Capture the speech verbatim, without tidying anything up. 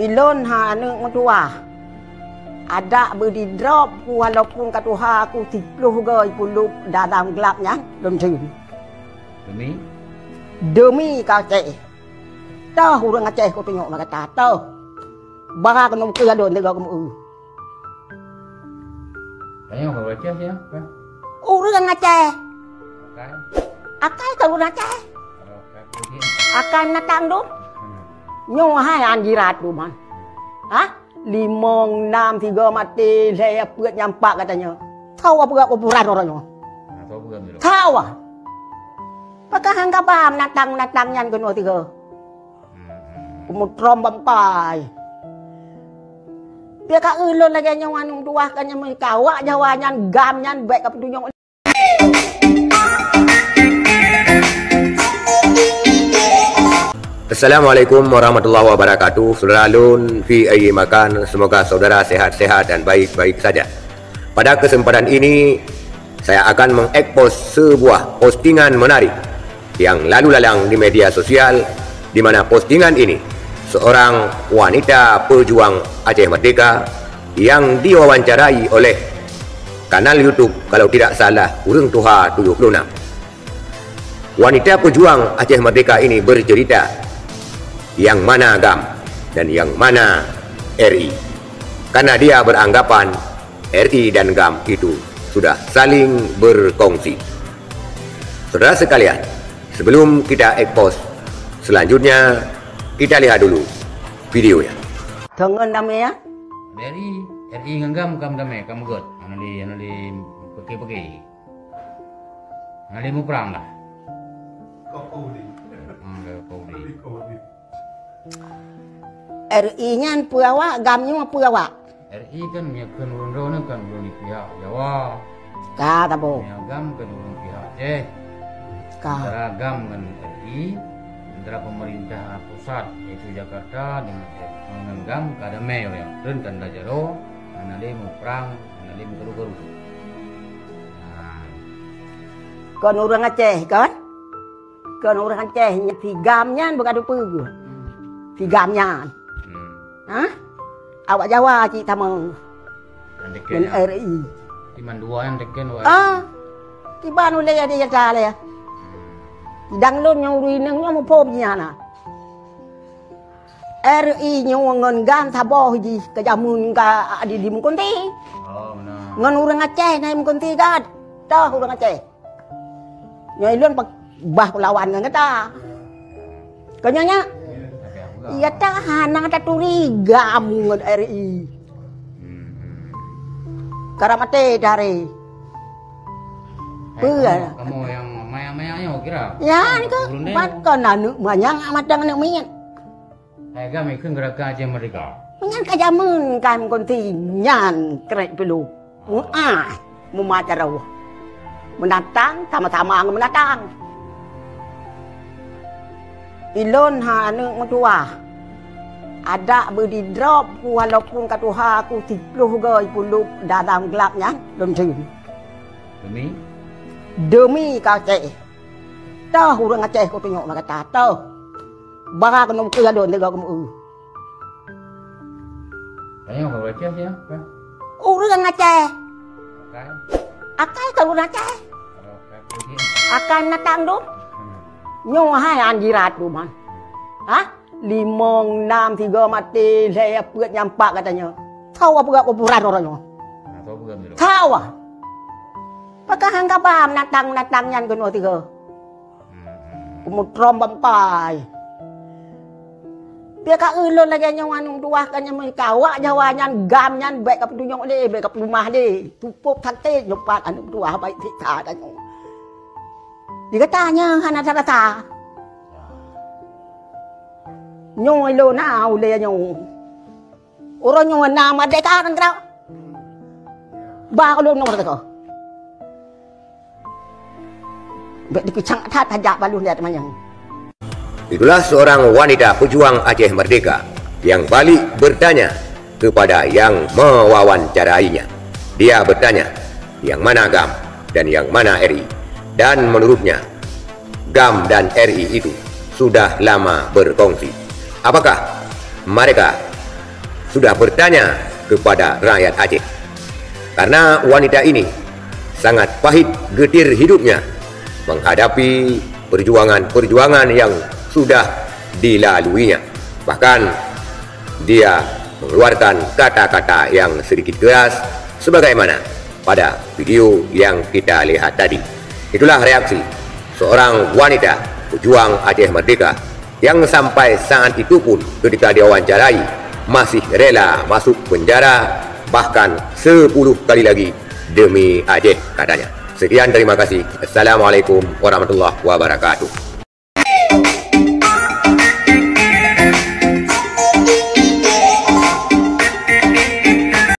Ilôn ha aneuk meutuwah. Adak beudidrop ku walaupun ka tuha ku siplôh goe pulôk dalam glab nyan lôn theun. Demi? Demi ka Aceh. Toh ureuëng Aceh ku tunyok mata, toh. Bara keunoe keu lôn tiga keumu. Tanya orang Aceh ya, kan? Ureuëng Aceh. Akai? Akai ka ureuëng Aceh. Akai binatang tu. Nyoe hai an jirat tu man. Ha? Limong, enam, tiga mati, lhèe peuet nyampak katanya. Tahu apa gak kuburan orang nyoe? Tahu apa gak? Tahu ah. Pakah hang kaba binatang-binatang nyan keunoe tiga. Kumutrôm bampai. Pia ka ulôn lagèe nyoe aneuk tuwah ka nyang meukawak Jawa nyan gam nyan bèk ka peutunyok. Assalamualaikum warahmatullahi wabarakatuh. Saudara lôn fi ayyi makan, semoga saudara sehat-sehat dan baik-baik saja. Pada kesempatan ini, saya akan mengekspos sebuah postingan menarik yang lalu lalang di media sosial, di mana postingan ini seorang wanita pejuang Aceh Merdeka yang diwawancarai oleh kanal YouTube, kalau tidak salah, Ureuëng Tuha tujuh puluh enam. Wanita pejuang Aceh Merdeka ini bercerita yang mana gam dan yang mana R I. Karena dia beranggapan R I dan gam itu sudah saling berkongsi. Saudara sekalian, sebelum kita ekspos selanjutnya, kita lihat dulu videonya. Tangan damai ya? R I, R I ngon gam kam damai, kam gét. Hana lé, hana lé peuke-peuke. Hana lé muprang lah. Kok kau ni? Hmm, kau ni. Kau ni. R I nyan peue awak, gam nyoe peue awak? R I kan meunyoe kheun ureuëng droeneuh kan ureuëng di pihak Jawa. Ka, tabo. Meunyoe gam kan ureuëng pihak Aceh. Ka. Antara gam ngon R I, antara pemerintah pusat, yaitu Jakarta, dengan, dengan gam ka damai ureuëng. Reuen kan da jaroe, hana lé muprang, hana lé meukaru-karu. Nah. Kon ureuëng Aceh, kan? Kon ureuëng Aceh, si gam nyan bukan dupeue. Si gam nyan. Hmm. Ha? Awak Jawa cit sama. Nyang deken ngon ya? R I. Di mandua nyang deken, wah. Ah. Kiban ulée ada nyata lé. Dang lôn nyang ureuëng inong nyoe muphom nyan na. R I nyoe ngon gam saboh jih keu jameun ka di, di Meukunti. Oh, beuna. Ngon ureuëng Aceh na Meukunti gét. Toh ureuëng Aceh. Nyoe lôn pe-, bah kulawan ngon gata. Keu nyoe nyak? Iya ta hana taturi gam ngon R I. Karab maté dari. Peue? Kamu, kamu yang maya-maya nyoe kira? Ya, itu. Bukan aneuk manyang, matang aneuk miet. Hai gam ikheun gerakan Aceh Merdeka. Nyan ka jameun kan konti nyan krek dulu. Muah, mumat jaroe. Meunatang sama-sama ngon meunatang. Ilôn ha aneuk meutuwah. Adak beudidrop ku walaupun ka tuha ku siplôh goe pulôk dalam glab nyan lôn theun. Demi? Demi ka Aceh. Toh ureuëng Aceh ku tunyok mata, toh. Bara keunoe keu lôn tiga keumu. Tanya orang Aceh ya, kan? Ureuëng Aceh. Akai? Akai ka ureuëng Aceh. Akai binatang tu. Nyoe hai an jirat tu man. Ha? Limong, enam, tiga mati, lhèe peuet nyampak katanya. Tahu apa gak kuburan orang nyoe? Tahu apa gak? Tahu ah. Pakah hang kaba binatang-binatang nyan keunoe tiga. Kumutrôm bampai. Pia ka ulôn lagèe nyoe aneuk meutuwah ka nyang meukawak Jawa nyan gam nyan bèk ka peutunyok lé, bèk ka peulumah lé. Tupôk sakét nyoe pat aneuk meutuwah baik sisa tanyoe. Di gata nyan hana rasa-rasa. Nyoe lôn na ulèe nyoe. Uroe nyoe na merdeka nanggroe. Ba ulôn nyoe merdeka. Bèk dikeucang that tajak baluh lihat manyang. Itulah seorang wanita pejuang Aceh Merdeka yang balik bertanya kepada yang mewawancarainya. Dia bertanya, yang mana gam dan yang mana R I? Dan menurutnya, gam dan R I itu sudah lama berkongsi. Apakah mereka sudah bertanya kepada rakyat Aceh. Karena wanita ini sangat pahit getir hidupnya menghadapi perjuangan-perjuangan yang sudah dilaluinya. Bahkan dia mengeluarkan kata-kata yang sedikit keras sebagaimana pada video yang kita lihat tadi. Itulah reaksi seorang wanita pejuang Aceh Merdeka yang sampai saat itu pun ketika diwawancarai masih rela masuk penjara bahkan sepuluh kali lagi demi Aceh katanya. Sekian, terima kasih. Assalamualaikum warahmatullahi wabarakatuh.